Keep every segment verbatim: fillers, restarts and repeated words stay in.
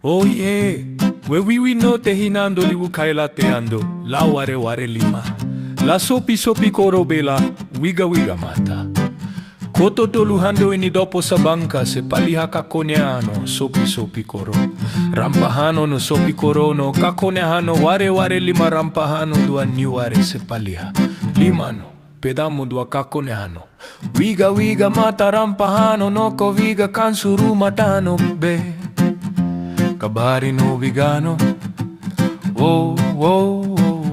Oye, we wiwino te hinando liwu kaila te ando, la ware ware lima. La sopi sopi koro be la, wiga wiga mata. Koto tolu hando ini dopo sa banka se paliha kakonehano, sopi sopi koro. Rampahano no sopi koro no, kakonehano, ware ware lima rampahano dua ni ware se paliha. Limano, pedamo dua kakonehano. Wiga wiga mata rampahano no ko wiga kansuru matano be. Kabari no wigano. Wo, wo, wo.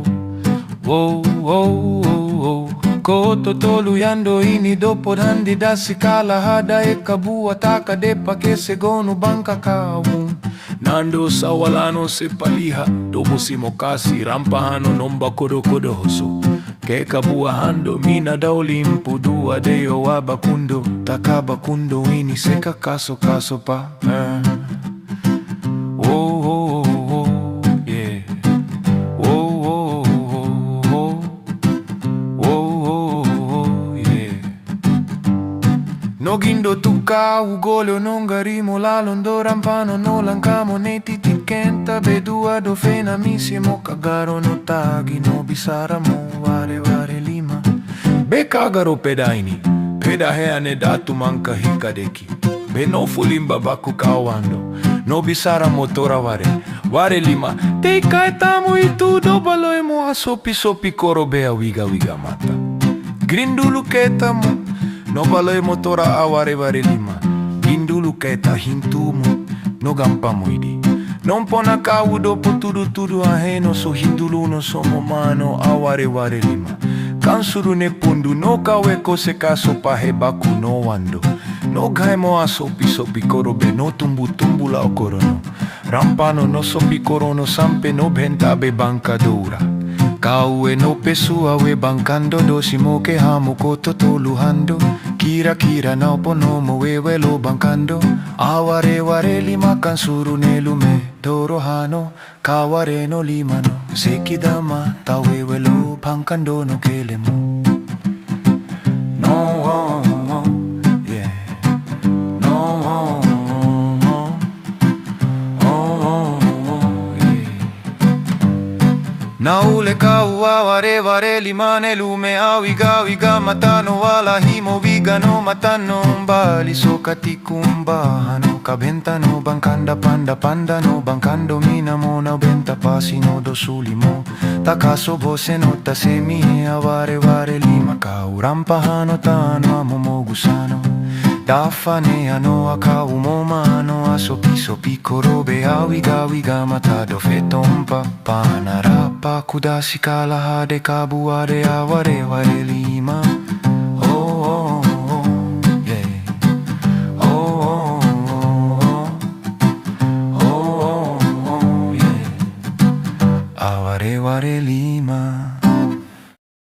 Wo, wo, wo, wo. Koto tolu yando ini dopo dandi dasi kala hada e kabua taka depa ke se gonu banka kawu. Nando sa walano se paliha, dobo simo kasi rampahano nomba kodo kodo hoso. Ke kabua hando mina dauli mpu dua de yo wa bakundo, taka bakundo ini seka kaso kaso pa. Eh. Wo, wo, wo, wo, yeah. Wo, wo, wo, wo. Wo, wo, wo, wo, yeah. No gindo tuka ugole o no ngari mo lalo ndo rampano no lankamo ne titi kenta be dua do fena misi mo kagaro no tagi no bisara mo ware ware lima. Be kagaro peda ini, peda hea ne datu manka hika deki. Be no fulimba baku kawando, no bisara mo tora ware, ware lima. Te ikaeta mo itu do baloe mo a sopi sopi koro be a wiga wiga mata. Grindulu keta mo, no baloe mo tora a ware ware lima. Grindulu keta hintu mo, no gampa mo idi. No mpona kawu dopo tudu tudu aheno so hindulu no so mo mano a ware ware lima. Kansuru ne pundu no kawe ko se kaso pahe baku no wando. No gae mo a sopi sopi koro be no tumbu tumbu la okoro no. Rampano no sopi koro no sampe no benta be banka doura. Kawe no pesua we bankando do simo ke hamo koto tolu hando. Kira kira na opono mo wewe lo bankando. A ware ware lima kansuru ne lume. Toro hano, ka ware no limano, seki dama, ta wewe lo, pankando no kele mo. No, oh, oh, yeah. No, oh, oh, oh. Oh, oh, oh, yeah. Na ule ka ua ware ware lima ne lume a wiga wiga matano wala himo wiga no matano mbali so kati kumba hano kabenta no bankanda panda panda no bankando mina mo na benta pasi no do suli mo. Taka so bose no ta semi a ware ware lima ka urampa hano tano amo mo gusano. Dafane ano a ka umo mano a sopi sopi koro be a wiga wiga mata do fetompa. Panarapa kuda si kala hade ka buade a ware ware lima.